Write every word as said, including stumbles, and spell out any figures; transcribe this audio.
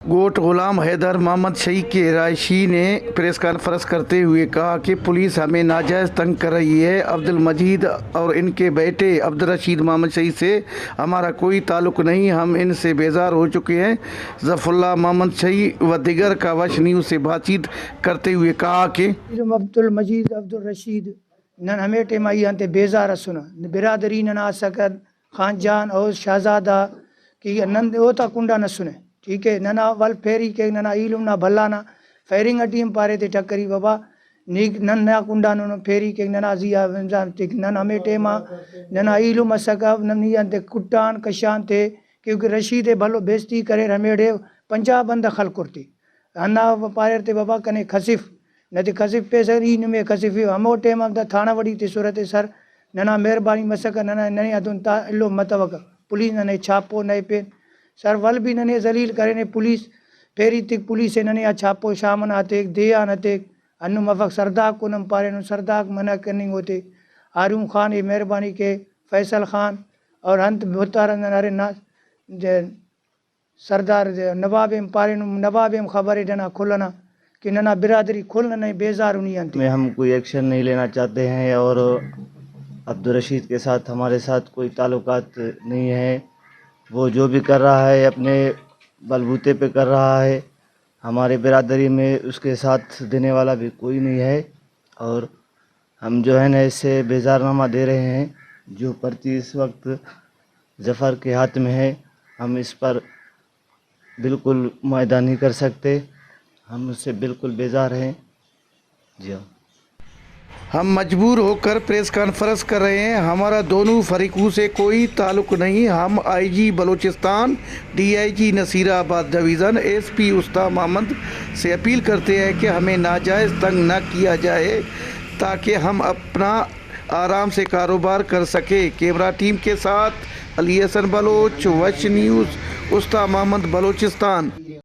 گوٹھ غلام حیدر محمد شہی کے رہائشی نے پریس کانفرنس کرتے ہوئے کہا کہ پولیس ہمیں ناجائز تنگ کر رہی ہے۔ عبد المجید اور ان کے بیٹے عبد الرشید محمد شہی سے ہمارا کوئی تعلق نہیں، ہم ان سے بیزار ہو چکے ہیں۔ ظفر اللہ محمد شہی و دیگر کا وش نیوز سے بات چیت کرتے ہوئے کہا کہ عبد المجید، عبد الرشید، نن ہمے ٹائم آ ای آن تے بیزار اسنہ۔ برادری ننا اسکہ، خان جان اور شہزادہ، کہ نن اوتا کنڈا نسنے۔ ٹھیک ہے، ننا ول پھیری کیک، ننا ایلم نا بھلا نا فائرنگ اٹی ہم پارے تے ٹکری بابا، نی نن نا کنڈا نن پھیری کیک، ننا زی آ رمضان تک۔ نن ہمے ٹائم آ ننا ایلم اسکہ، نن ای آن تے کٹان کشان تے، کیونکہ رشید ءِ بھلو بے عزتی کریر، ہمیڑے پنجاہ بندغ خلکر تے۔ ہندا پاریر تے بابا کنے کھسف، نہ تے کھسفیسہ، ای نمے کھسفیو۔ ہمو ٹائم آ دا تھانہ وڑی تسرہ تے سر، ننا مہربانی مسکہ، ننا ننے اتون تا ایلو متوکہ۔ پولیس ننے چھاپو نئے پین۔ سر ول بھی ننے ذلیل کرینے پولیس، پیری تک پولیس ءِ ننے آ چھاپو شام ئنا ہتیک، دے آن ہتیک، ہندن مفک سرداک کن ہم پارینن، سرداک منع کننگ اوتے۔ ہارون خان ءِ مہربانی کے، فیصل خان اور انت بھتار اندن ارے نا، سردار نواب ءِ ہم پارینن، نواب ءِ ہم خبر ءِ ننا کل ئنا کہ ننا برادری کل ننے بیزار انی انت۔ میں ہم کوئی ایکشن نہیں لینا چاہتے ہیں اور عبدالرشید کے ساتھ ہمارے ساتھ کوئی تعلقات نہیں ہے۔ وہ جو بھی کر رہا ہے اپنے بلبوتے پہ کر رہا ہے۔ ہمارے برادری میں اس کے ساتھ دینے والا بھی کوئی نہیں ہے اور ہم جو ہے نا اس سے بیزار نامہ دے رہے ہیں۔ جو پرچی اس وقت ظفر کے ہاتھ میں ہے، ہم اس پر بالکل معاہدہ نہیں کر سکتے، ہم اس سے بالکل بیزار ہیں۔ جی ہاں۔ ہم مجبور ہو کر پریس کانفرنس کر رہے ہیں، ہمارا دونوں فریقوں سے کوئی تعلق نہیں۔ ہم آئی جی بلوچستان، ڈی آئی جی نصیر آباد ڈویژن، ایس پی استا محمد سے اپیل کرتے ہیں کہ ہمیں ناجائز تنگ نہ کیا جائے تاکہ ہم اپنا آرام سے کاروبار کر سکیں۔ کیمرہ ٹیم کے ساتھ علی حسن بلوچ، وش نیوز، استا محمد، بلوچستان۔